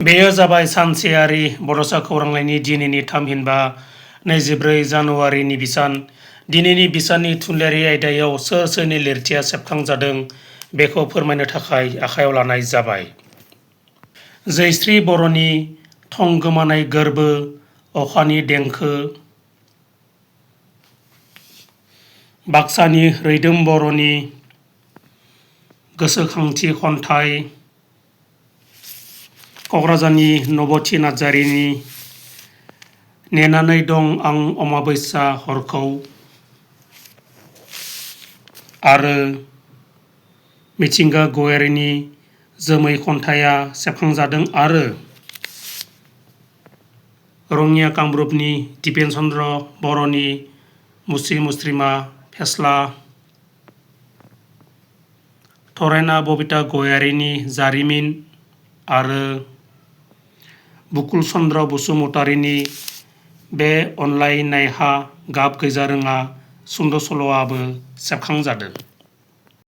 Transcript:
बेयो जाबाय सानसेयारि बड'सा खौरांलाइनि दिनैनि थामहिनबा 24 जानुवारिनि बिसान। दिनैनि बिसाननि थुनलाइयारि आयदायाव सोर सोरनि लिरथिया सेबखांजादों बेखौ फोरमायनो थाखाय आखायाव लानाय जाबाय। जयश्री बर'नि थं गोमानाय गोर्बो, अखानि देंखो, बाक्सानि रैदोम बर'नि गोसोखांथि खन्थाइ, क'क्राझारनि नबथि नार्जारिनि नेनानै दं आं अमाबैसा हरखौ आरो मिथिंगा गयारिनि जोमै खन्थाइया सेबखांजादों आरो रङिया कामरुपनि दिपेन चन्द्र बर'नि मुस्रि मुस्रिमा फेस्ला, थरायना बबिता गयारिनि जारिमिन आरो बुकुल चन्द्र बसुमतारिनि बे अनलायनायहा गाब गैजारोङा सुंद' सल'आबो सेबखांजादों।